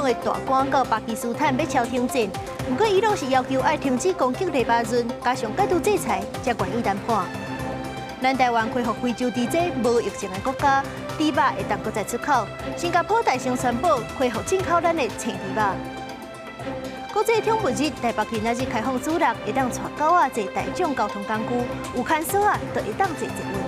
的大官到巴基斯坦欲敲停戰，毋過伊朗是要求愛停止攻擊黎巴嫩，加上解除制裁，才願意談判。咱台灣恢復非洲佇這無疫情的國家，豬肉會當閣再出口。新加坡大聲宣布恢復進口咱的青豬肉。國際寵物日，台北今仔日開放主人會當帶狗仔坐大眾交通工具，有牽索仔就會當坐捷運。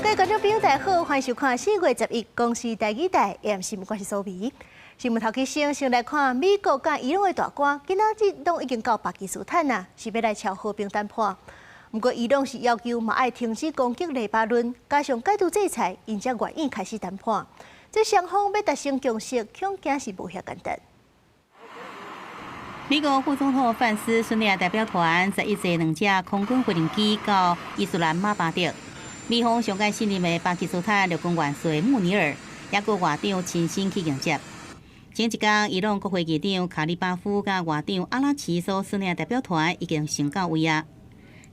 各位觀眾朋友，大家好，歡迎收看4月11公視台語台 AM 新聞，我是蘇眉。新聞頭起先，先來看美國佮伊朗的大官，今仔日攏已經到巴基斯坦啊，是欲來敲和平談判。毋過伊朗是要求嘛愛停止攻擊黎巴嫩，加上解除制裁，𪜶才願意開始談判。這雙方欲達成共識，恐驚是無遐簡單。美國副總統范斯率領代表團11坐兩架空軍飛行機到伊斯蘭馬巴德。美方上蓋信任的巴基斯坦陸軍元帥穆尼爾，也閣外長親身去迎接。前一工，伊朗國會議長卡里巴夫佮外長阿拉奇所率領代表團已經先到位啊。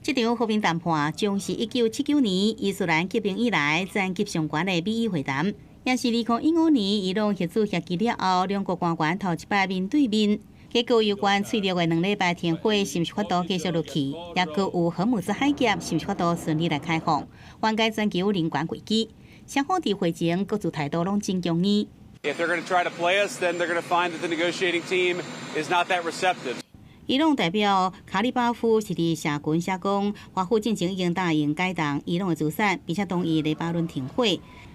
這場和平談判將是1979年伊斯蘭革命以來層級上懸的美伊會談，也是2015年伊朗核子協議了後，兩國官員頭一擺面對面。結果有關脆弱的2禮拜停火是毋是法度繼續落去，也閣有荷姆茲海峽是毋是法度順利來開放，緩解全球能源危機。雙方佇會前各自態度攏真強硬。 If they're going to try to play us, then they're going to find that the negotiating team is not that receptive. 伊朗代表卡里巴夫是佇社群寫講，華府進前已經答應解凍伊朗的資產，並且同意黎巴嫩停火。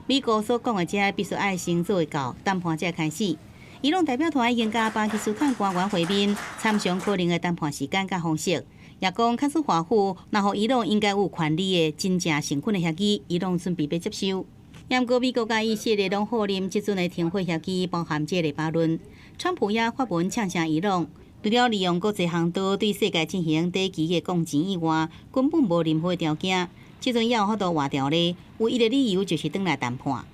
美國所講的這必須愛先做會到，談判才開始。伊朗代表團已經佮巴基斯坦官員會面，參詳可能的談判時間佮方式，也講假使華府若予伊朗應該有權利的真正誠懇的協議，伊朗準備欲接受。毋過美國佮以色列攏否認這陣的停火協議包含這黎巴嫩。川普也發文嗆聲伊朗，除了利用國際航道對世界進行短期的降錢以外，根本無任何條件。這陣猶有法度活著咧，唯一的理由就是轉來談判。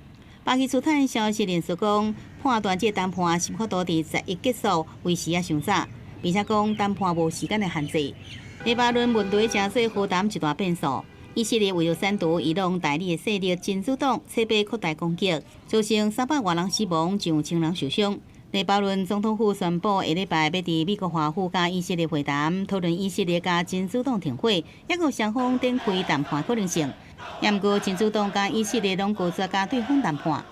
巴基斯坦消息人士講，判斷這談判是法度佇11結束，為時猶傷早，並且講談判無時間的限制。黎巴嫩問題成做和談一大變數。以色列為著鏟除伊朗代理的勢力真主黨，設備擴大攻擊，造成300外人死亡，上千人受傷。黎巴嫩總統府宣布，下禮拜欲佇美國華府佮以色列會談，討論以色列佮真主黨停火，抑閣雙方展開談判可能性。也毋過真主黨佮以色列攏拒絕佮對方談判。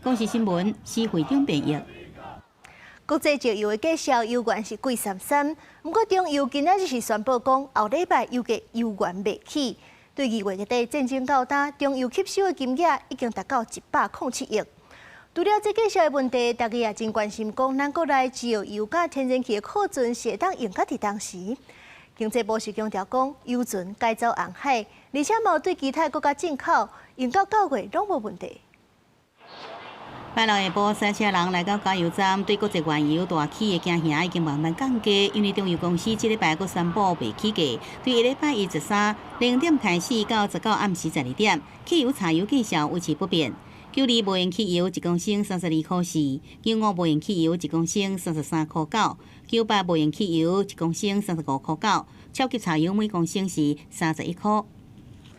公視新聞，施會長編譯。國際石油的價數油源是貴參參，毋過中油今仔日是宣布講，後禮拜油價猶原袂起。對2月底戰爭到今，中油吸收的金額已經達到107億。除了這價數的問題，大家也真關心，講咱國內石油佮天然氣的庫存是會當用甲佇當時。經濟部是強調講，油船改走紅海，而且嘛對其他國家進口，用到9月攏無問題。拜六下晡，賽車人來到加油站，對國際原油大起的驚嚇已經慢慢降低，因為中油公司這禮拜閣宣布袂起價，對下禮拜一13零點開始到19暗時12點，汽油、柴油價數維持不變。92無鉛汽油一公升32塊4，95無鉛汽油一公升33塊9，98無鉛汽油一公升35塊9，超級柴油每公升是31塊。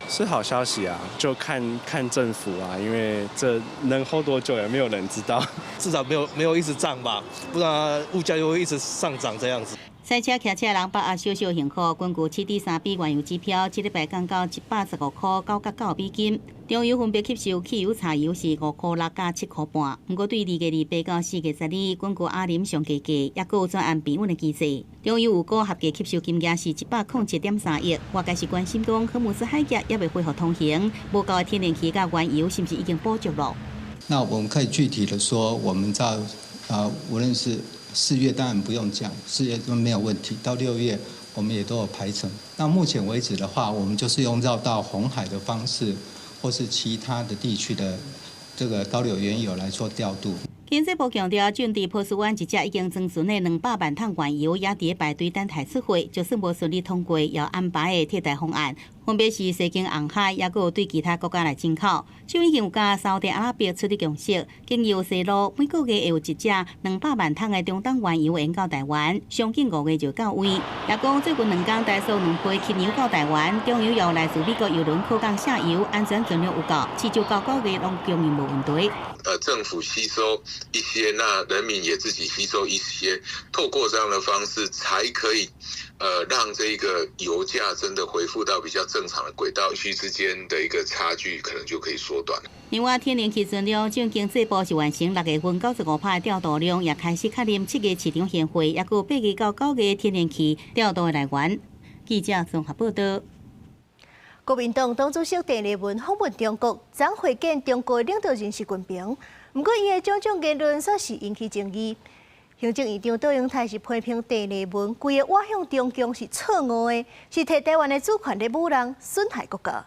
是好消息啊，就看看政府啊，因為這能 hold 多久也沒有人知道，至少沒有一直漲吧，不然物價又會一直上漲這樣子。賽車騎車人把握小小幸福，根據七點三比原油指標，這禮拜降到115塊99美金。中油分別吸收汽油、柴油是5塊6佮7塊半。毋過對2月28到4月12，根據阿林上低價，抑閣有轉按平穩的機制。中油預估合計吸收金額是107.3億。外界是關心講，荷姆茲海峽猶未恢復通行，無夠的天然氣佮原油是毋是已經補足了？那我們可以具體的說，我們在無論是4月當然不用講，4月都沒有問題。到6月我們也都有排程。那目前為止的話，我們就是用繞到紅海的方式，或是其他的地區的這個高硫原油來做調度。經濟部強調，進駐波斯灣一隻已經裝船的200萬桶原油，也佇排隊等待出貨，就算無順利通過，有安排的替代方案，分別是西經紅海，抑閣有對其他國家來進口。就已經有佮沙特阿拉伯取得共識，經由西路每個月會有一隻200萬桶的中東原油運到台灣，上緊5月就到位。也講最近2工台塑兩批汽油到台灣，中油由來自美國油輪靠港卸油，安全存量有夠，7週到9月攏供應無問題。政府吸收一些，那人民也自己吸收一些，透過這樣的方式，才可以，讓這個油價真的恢復到比較正常的軌道，區之間的一個差距可能就可以縮短。另外，天然氣存量將經濟部是完成6月份95%的調度量，也開始確認7月市場現貨，抑閣8月到9月天然氣調度的來源。記者綜合報道。國民黨黨主席鄭麗文訪問中國，昨會見中國領導人習近平。毋過，伊的種種言論煞是引起爭議。行政院長卓榮泰是批評鄭麗文規個倚向中共是錯誤的，是提台灣的主權咧侮人，損害國家。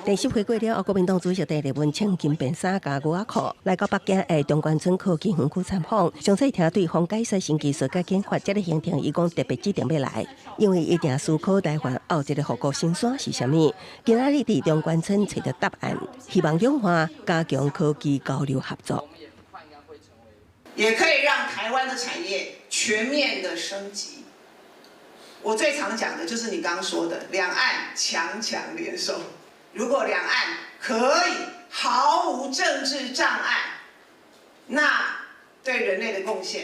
電視回過了後，國民黨主席鄭麗文穿金便衫佮牛仔褲來到北京的中關村科技園區參訪。詳細聽對方解釋新技術佮研發這个行程，伊講特別指定欲來，因為一定思考台灣後一个護國神山是啥物。今仔日佇中關村揣著答案，希望兩岸加強科技交流合作，也可以讓台灣的產業全面的升級。我最常講的就是你剛剛說的兩岸強強聯手。如果兩岸可以毫無政治障礙，那對人類的貢獻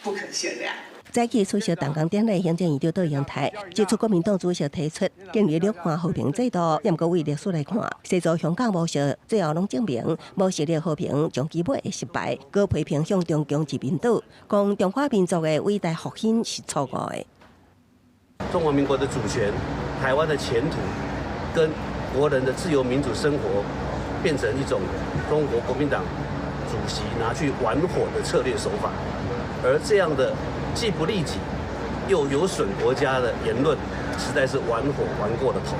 不可限量。早起出席動工典禮，行政院長卓榮泰指出，國民黨主席提出建立兩岸和平制度，毋過為歷史來看，西造香港模式最後攏證明無實力和平，終其尾會失敗。閣批評向中共一面倒，講中華民族的偉大復興是錯誤的。中華民國的主權、台灣的前途跟國人的自由民主生活，變成一種中國國民黨主席拿去玩火的策略手法，而這樣的既不利己又有損國家的言論，實在是玩火玩過了頭。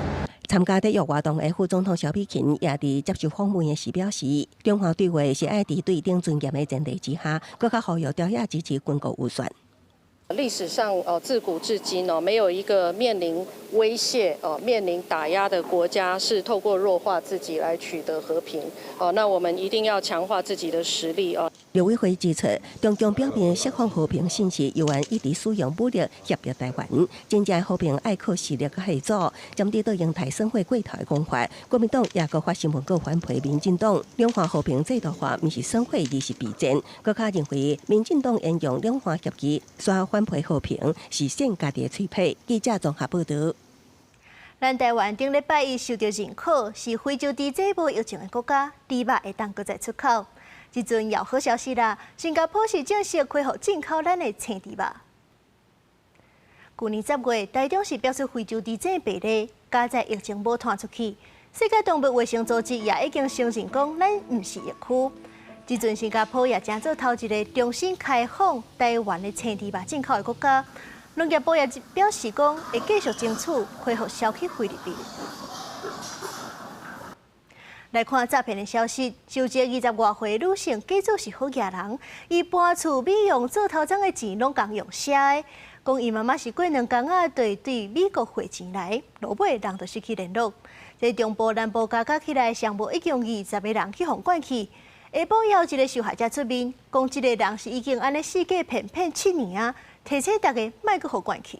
參加締約活動的副總統蕭美琴也佇接受訪問的時表示，兩岸對話是愛佇對等尊嚴的前提之下，閣較呼籲朝野支持軍購預算。歷史上哦，自古至今哦，沒有一個面臨威脅哦、面臨打壓的國家是透過弱化自己來取得和平哦。那我們一定要強化自己的實力哦。陸委會指出，中共表面釋放和平信息，猶原一直使用武力脅迫台灣。真正和平愛靠實力佮合作。針對卓榮泰耍火過頭的講法，國民黨也閣發新聞稿反批民進黨兩岸和平制度化，毋是耍火，而是備戰。閣較認為，民進黨沿用兩岸協議，煞反批和平，是扇家己的喙皮。記者綜合報導。咱台灣頂禮拜一受著認可，是非洲豬這無疫情的國家，豬肉會當閣再出口。這陣有好消息啦，新加坡是正式恢復進口咱的青豬肉。舊年10月，台中市標出非洲豬這病例，佳哉疫情無傳出去。世界動物衛生組織也已經承認講，咱毋是疫區。這陣新加坡也成做頭一个重新開放台灣的青豬肉進口的國家。農業部也表示講，會繼續爭取恢復銷去菲律賓。來看詐騙的消息，就一个20外歲女性，假做是好額人，伊搬厝美容做頭鬃的錢攏共用寫的，講伊媽媽是過2工仔對美國匯錢來，落尾人就失去聯絡。這中部南部加加起來，上無已經20個人去予管去。下晡有一个受害者出面，講這个人是已經按呢四界騙騙7年啊，提醒大家莫閣予管去。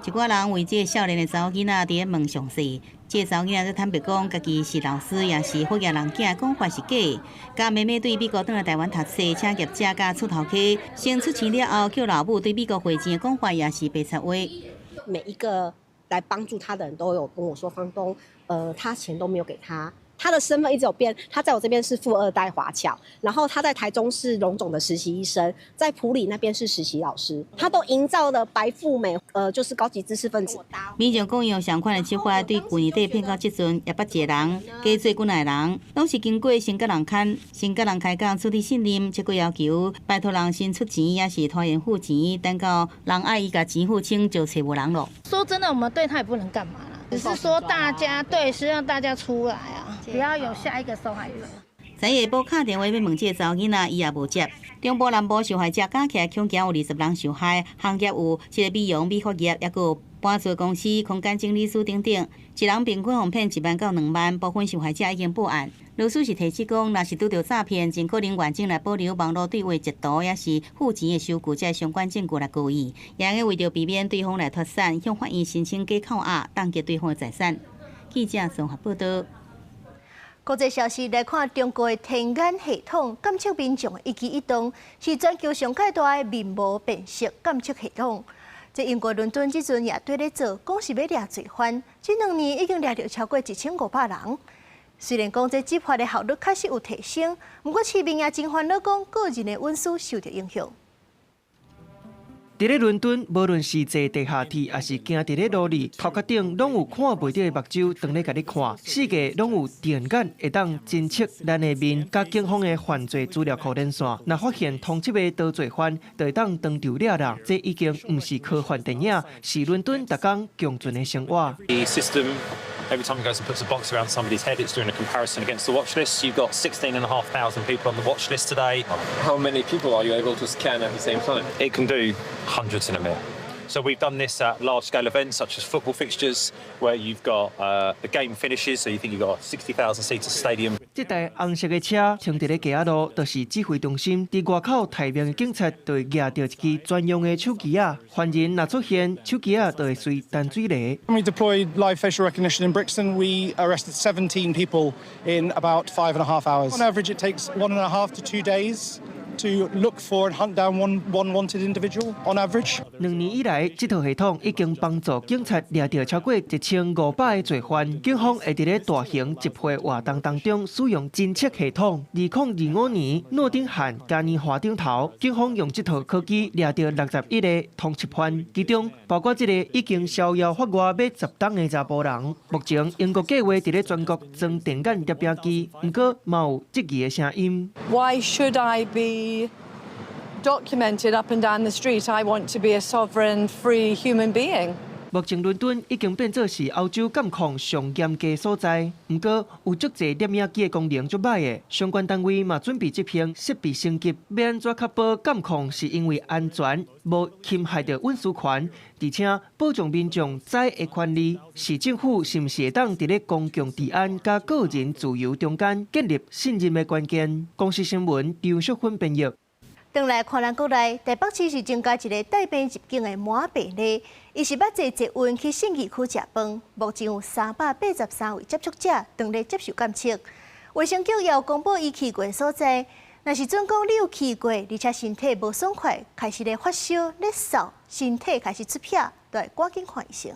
一寡人為這个少年的查某囡仔佇咧問詳細，這个查某囡仔則坦白講，家己是老師，也是好額人囝，講法是假。佮妹妹對美國轉來台灣讀冊，請業者佮厝頭家，先出錢了後，叫老母對美國匯錢的講法也是白賊話。每一個來幫助他的人都有跟我說，房東，他錢都沒有給他。他的身份一直有變，他在我這邊是富二代華僑，然後他在台中是榮總的實習醫生，在埔里那邊是實習老師，他都營造了白富美，就是高級知識分子。民眾講用相款的手法對舊年底騙到這陣，也捌一個人，加做幾若个人，攏是經過先佮人牽，先佮人開講處理信任，這個要求拜託人先出錢，抑是拖延付錢，等到人愛伊共錢付清，就揣無人囉。說真的，我們對他也不能幹嘛啦，只是說大家對，是讓大家出來啊，不要有下一個受害者。昨下晡敲電話欲問這个查某囡仔，伊也無接。中部南部受害者加起來恐驚有20人受害，行業有這个美容美髮業，抑閣有搬厝公司、空間整理師等等，一人平均予騙1萬到2萬，部分受害者已經報案。律師是提醒講，若是拄著詐騙，盡可能完整來保留網路對話截圖，抑是付錢的收據，這相關證據來交易。也會為著避免對方來脫產，向法院申請解扣押，凍結對方的財產。記者綜合報道。國際消息來看，中國的天眼系統監測民眾的一舉一動，是全球上蓋大的面貌辨識監測系統。這英國倫敦這陣也綴咧做，講是欲掠罪犯，這2年已經掠著超過1500人。雖然講這執法的效率確實有提升，毋過市民也真煩惱，講個人的隱私受著影響。佇咧倫敦，無論是坐地下鐵，抑是行佇咧路裡，頭殼頂攏有看袂著的目睭，當咧共你看。四界攏有電眼，會當偵測咱的面，佮警方的犯罪資料庫連線。若發現通緝的逃罪犯，就會當當場掠人。這已經毋是科幻電影，是倫敦逐工共存的生活。 The system, every time it goes and puts a box around somebody's head, it's doing a comparison against the watch list. You've got 16,500 people on the watch list today. How many people are you able to scan at the same time? It can do hundreds in a minute. So we've done this at large-scale events such as football fixtures, where you've got the game finishes, so you think you've got a 60,000 seater stadium. 這台紅色的車停佇咧街仔路，就是指揮中心。佇外口待命的警察就會舉著一支專用的手機仔，犯人若出現，手機仔就會隨彈水雷。 When we deployed live facial recognition in Brixton, we arrested 17 people in about 5.5 hours. On average, it takes 1.5 to 2 days to look for and hunt down one wanted individual on average. 2年以來，這套系統已經幫助警察掠著超過1500個罪犯。警方會佇咧大型集會活動當中使用偵測系統。2025年，諾丁漢嘉年華頂頭，警方用這套科技掠著61個通緝犯，其中包括這個已經逍遙法外欲十冬的查埔人。目前，英國計劃佇咧全國裝電眼攝影機，毋過嘛有質疑的聲音。 Why should I be documented up and down the street? I want to be a sovereign, free human being. 目前倫敦已經變做是歐洲監控上嚴格所在，毋過有足濟攝影機的功能足䆀的，相關單位嘛準備執行設備升級。欲按怎確保監控是因為安全，無侵害著隱私權，而且保障民眾知的權利。市政府是毋是會當佇咧公共治安佮個人自由中間建立信任的關鍵？公視新聞張淑芬編譯。轉來看咱國內，台北市是增加一個帶病入境的麻病例，伊是捌坐捷運去信義區食飯，目前有383位接觸者當咧接受檢測。衛生局也有公布伊去過的所在，若是準講你有去過，而且身體無爽快，開始咧發燒、咧嗽，身體開始出癖，就愛趕緊看醫生。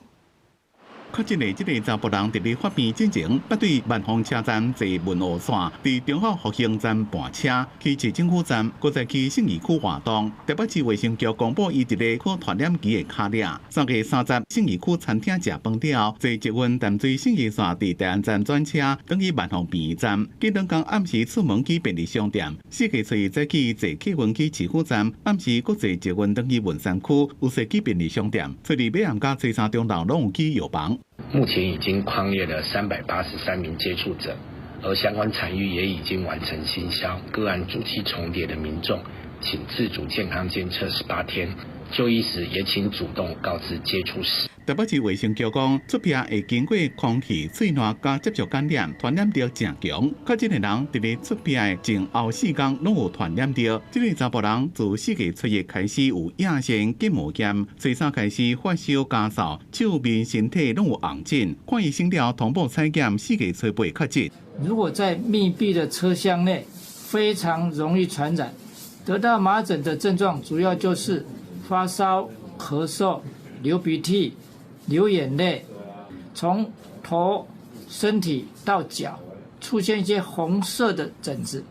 確診的這个查埔人佇咧發病進前，捌對萬芳車站坐文湖線，佇忠孝復興站盤車去市政府站，閣再去信義區活動。台北市衛生局公布，伊佇咧可傳染機的跤跡。3月30，信義區餐廳食飯了後，坐捷運淡水信義線佇大安站轉車，轉去萬芳病院站。隔兩工暗時出門去便利商店，4月初一早起坐客運去市府站，暗時閣坐捷運轉去文山區，有勢去便利商店。初二尾暗佮初三中晝攏有去藥房。目前已經匡列了383名接觸者，而相關場域也已經完成清消。個案足跡重疊的民眾，請自主健康監測18天。就醫時也請主動告知接觸史。台北市衛生局講，出癖會經過空氣、喙瀾佮接觸感染，傳染力誠強。確診的人佇咧出癖的前後4工攏有傳染著。這个查埔人自4月初一開始有腋腺結膜炎，初三開始發燒加嗽，手面身體攏有紅疹。看醫生了同步採檢，4月初八確診。如果在密閉的車廂內，非常容易傳染。得到麻疹的症狀主要就是發燒、咳嗽、流鼻涕、流眼淚，從頭、身體到腳出現一些紅色的疹子。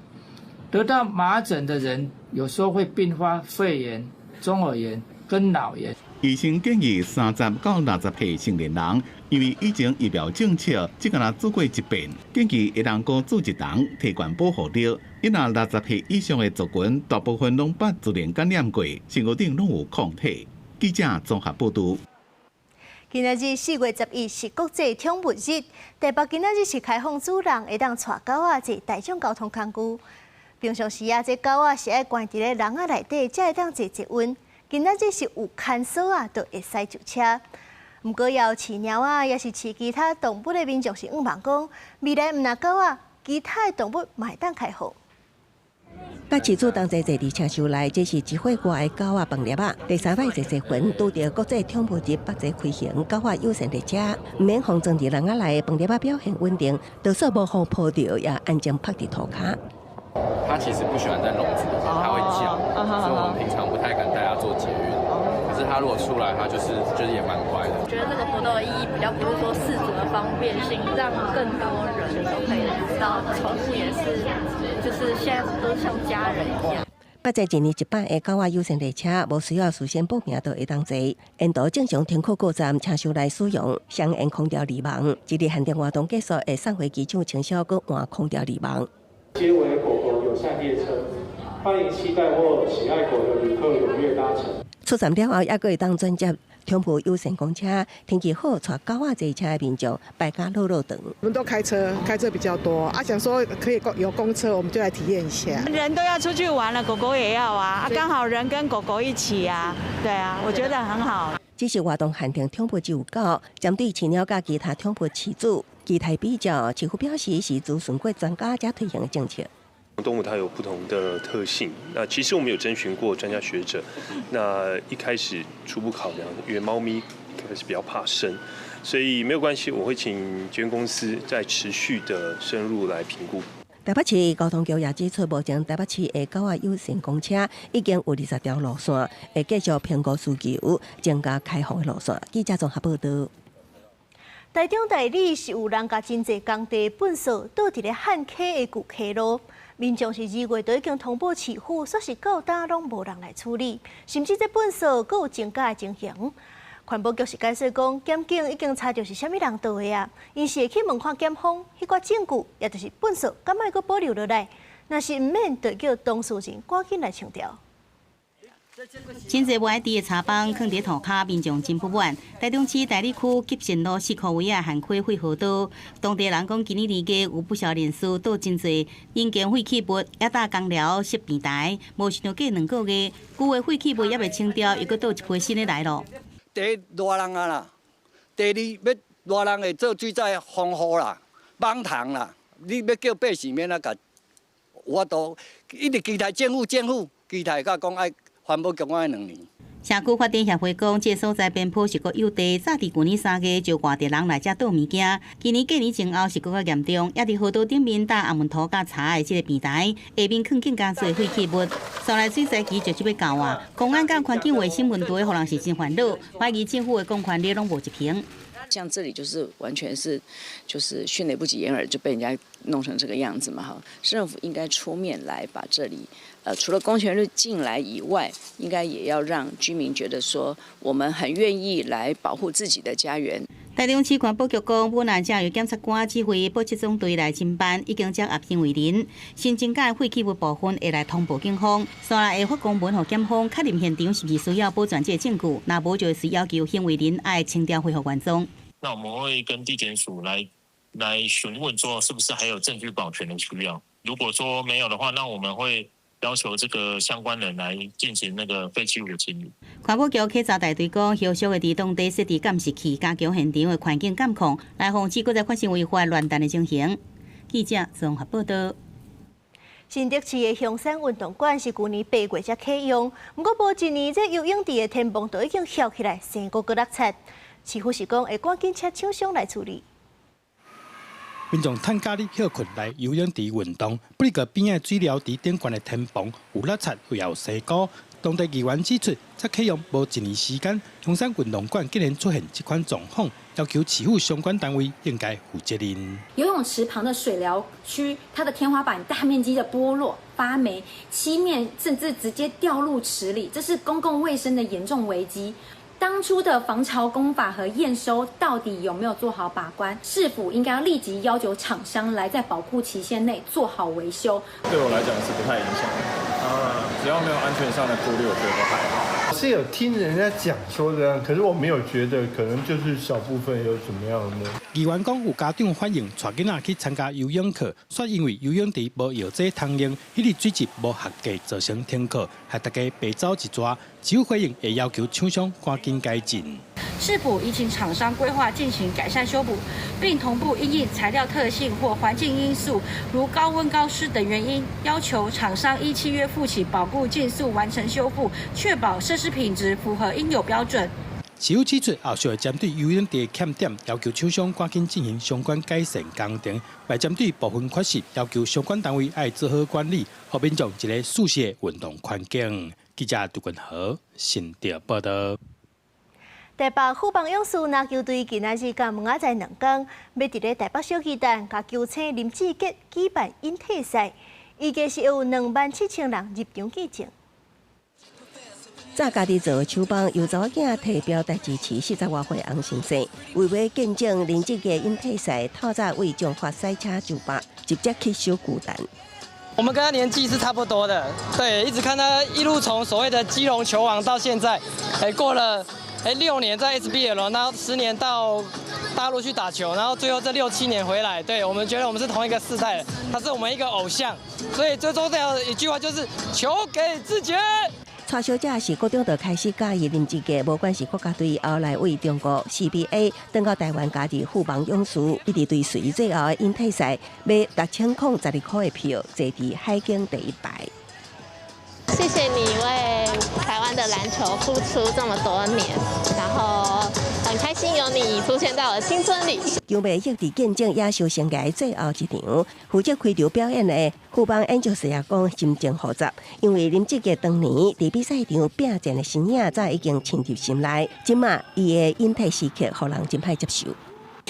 得到麻疹的人有時候會併發肺炎、中耳炎跟腦炎。醫生建議30到60歲成年人，因為以前疫苗政策只敢若注過一遍，建議會當閣注一針，提懸保護力。伊若60歲以上的族群，大部分攏捌自然感染過，身軀頂攏有抗體。記者綜合報導。今仔日4月11是國際寵物日，台北今仔日是開放主人會當帶狗仔坐大眾交通工具。平常時啊，這狗仔是愛關佇咧籠仔內底，才會當坐捷運。今仔日是有牽索仔，就會使上車。毋過有飼貓仔，抑是飼其他動物的民眾是向望講，未來毋若狗仔，其他的動物嘛會當開放。佮飼主同齊坐佇車廂內，這是一歲外的狗仔飯粒仔。第三擺坐坐雲，拄著國際寵物日北捷開行狗仔友善列車，毋免予裝佇籠仔內，飯粒仔表現穩定，多數無予抱著，也安靜趴佇塗跤。它其實不喜歡在籠子裡面，它會叫，所以我們平常不太敢帶它坐捷運。可是它如果出來，它就是也蠻乖的。我覺得這個活動的意義比較不是說飼主的方便性，讓更多人都可以知道寵物也是，就是現在都像家人一樣。北捷一年一擺的狗仔友善列車，無需要事先報名就會當坐。沿途正常停靠各站，車廂內使用雙緣空調濾網。這日限定活動結束，會送回機場清掃，閣換空調濾網。皆為狗狗友善列車，歡迎期待或喜愛狗的旅客踴躍搭乘。出站了後，猶閣會當轉接寵物友善公車。天氣好，帶狗仔坐車的民眾排甲落落長。我們都開車，開車比較多啊，想說可以有公車，我們就來體驗一下。人都要出去玩了，狗狗也要啊，剛好人跟狗狗一起啊，對啊，我覺得很好。只是活動限定寵物只有狗，針對飼貓佮其他寵物飼主，其他比較，市府表示是諮詢過專家才推行的政策。動物它有不同的特性，那其實我們有徵詢過專家學者，那一開始初步考量，因為貓咪開始比較怕生，所以沒有關係，我會請捷運公司再持續的深入來評估。台北市交通局也指出，目前台北市的狗仔友善公車已經有20條路線，會繼續評估需求，增加開放的路線。記者綜合報導。台中大里是有人共真濟工地糞埽倒佇咧旱溪的舊溪路，民眾是2月就已經通報市府，煞是到今攏無人來處理，甚至這糞埽閣有增加的情形。環保局是解釋講，檢警已經查著是啥物人倒的啊，𪜶是會去問看檢方，彼寡證據，也就是糞埽，敢愛閣保留落來，若是毋免，就叫當事人趕緊來清掉。真濟無愛挃的柴枋囥佇塗跤，民眾真不滿。台中市大里區吉善路四箍圍仔旱溪廢河道，當地人講，今年年底有不少人士倒真濟營建廢棄物，也搭工寮設平台，無想著過2個月，舊的廢棄物猶未清掉，又閣倒一批新的來囉。第一熱人啊啦，第二欲熱人會做水災防護啦、網塘啦，你欲叫百姓欲按怎共有法度，一直期待政府，政府期待甲講愛環保局愛2年。社區發展協會講，這所在邊坡是國有地，早佇舊年3月就外地人來遮倒物件。今年過年前後是閣較嚴重，也佇河道頂面搭紅毛土佮柴的這個平台下面囥更加濟廢棄物。紲來水災期就欲到啊，公安佮環境衛生問題，予人是真煩惱，懷疑政府的公權力攏無一平。像這裡就是完全是，就是迅雷不及掩耳就被人家弄成這個樣子嘛哈。市政府應該出面來把這裡，除了公權力進來以外，應該也要讓居民覺得說，我們很願意來保護自己的家園。台中市環保局講，本案交由檢察官指揮保七總隊來偵辦，已經掌押行為人。新增加的廢棄物部分會來通報警方，紲來會發公文予檢方確認現場是毋是需要保全這個證據，若無就會要求行為人愛清掉恢復原狀。那我們會跟地檢署來詢問，說是不是還有證據保全的需要？如果說沒有的話，那我們會要求這個相關人來進行那個廢棄物的清理。環保局稽查大隊講，後續會佇當地設置監視器，加強現場的環境監控，來防止閣再發生違法亂彈的情形。記者綜合報導。新竹市的香山運動館是舊年8月才啟用，毋過無一年，這游泳池的天棚就已經翹起來，生菇閣落漆。市府是講會趕緊請廠商來處理。民眾趁假日歇睏來游泳池運動，不過邊仔水療池頂懸的天棚有落漆，也有生菇。當地議員指出，才啟用無一年時間，香山運動館竟然出現這款狀況，要求市府相關單位應該負責任。游泳池旁的水療區，它的天花板大面積的剝落、發霉，漆面甚至直接掉入池裡，這是公共衛生的嚴重危機。當初的防潮工法和驗收到底有沒有做好把關？市府應該要立即要求廠商來在保固期限內做好維修。對我來講是不太影響的，啊，只要沒有安全上的顧慮，我覺得都還好。是有聽人家講說的，可是我沒有覺得，可能就是小部分有怎麼樣的。議員講有家長反映，帶囡仔去參加游泳課，煞因為游泳池無藥劑通用，彼个水質無合格，造成停課，害大家白走一逝。只有回應會要求廠商趕緊改進。市府已請廠商規劃進行改善修補，並同步因應材料特性或環境因素，如高溫高濕等原因，要求廠商依契約負起保固，盡速完成修復，確保設施品質符合應有標準。市府指出，後續會針對游泳池欠點，要求廠商趕緊進行相關改善工程；來針對部分缺失，要求相關單位愛做好管理，予民眾一個舒適的運動環境。記者杜君和新竹報道。台北富邦勇士籃球隊今仔日佮明仔載兩工，欲佇咧台北小巨蛋共球星林志杰舉辦引退賽，預計是有27,000人入場見證。早家己做手枋，由查某囝提標來支持40外歲翁先生，為欲見證林志杰引退賽，透早為彰化賽車酒吧，直接去小巨蛋。我們跟他年紀是差不多的，對，一直看他一路從所謂的基隆球王到現在，過了6年在 SBL，然後10年到大陸去打球，然後最後這六七年回來，對，我們覺得我們是同一個世代的，他是我們一個偶像，所以最重要一句話就是球給志杰。蔡小姐是國中就開始佮意林志杰，無管是國家隊，後來為中國 CBA，轉到台灣加入富邦勇士，一直追隨最後的引退賽，買6012塊的票，坐佇海景第一排。謝謝你為台灣的籃球付出這麼多年，然後很開心有你出現在我的青春裡。球迷一直見證野獸生涯最後一場，負責開場表演的富邦演唱師也講心情複雜，因為林志杰當年佇比賽場拼戰的身影早已經深入心內，這馬伊的引退時刻，予人真歹接受。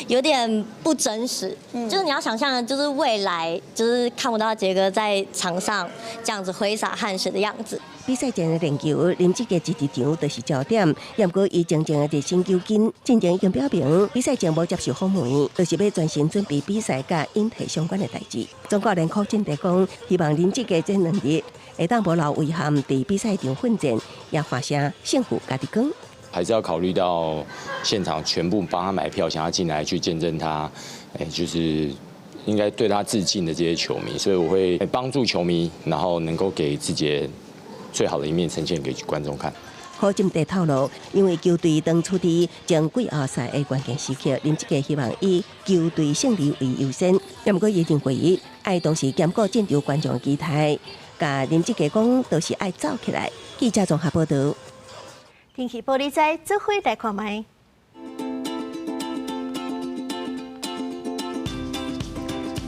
有點不真實，就是你要想象的，就是未來，就是看不到傑哥在場上這樣子揮灑汗水的樣子。比賽前的練球，林志杰一入場就是焦點。毋過伊靜靜的熱身球筋，進前已經表明比賽前無接受訪問，就是欲專心準備比賽佮引退相關的代誌。總教練柯進德講，希望林志杰這兩日會當無留遺憾，佇比賽場奮戰，也化成勝負家己講。還是要考慮到現場全部幫他買票，想要進來去見證他，就是應該對他致敬的這些球迷，所以我會幫助球迷，然後能夠給自己最好的一面呈現給觀眾看。柯進德透露，因為球隊當處佇前季後賽的關鍵時刻，林志杰希望以球隊勝利為優先。毋過伊認為，愛同時兼顧現場觀眾期待，共林志杰講，都是愛走起來。記者綜合報道。天氣報你知，做伙來看覓。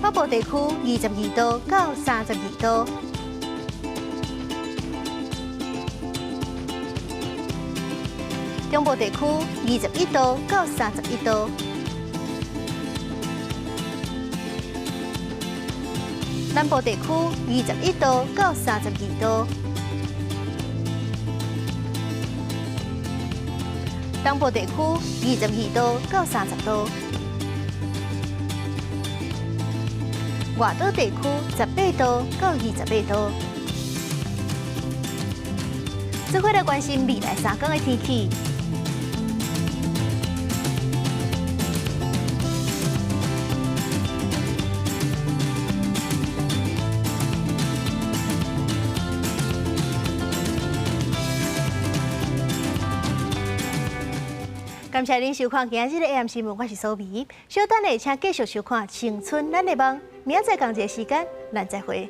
北部地區22度到32度，中部地區21度到31度，南部地區21度到32度。東部地區22度到30度，外島地區18度到28度。做伙來關心未來三天的天氣。感謝您收看今日的 AM 新聞，我是蘇美。稍等下，請繼續收看《青春咱的夢》。明仔載仝一个時間，咱再會。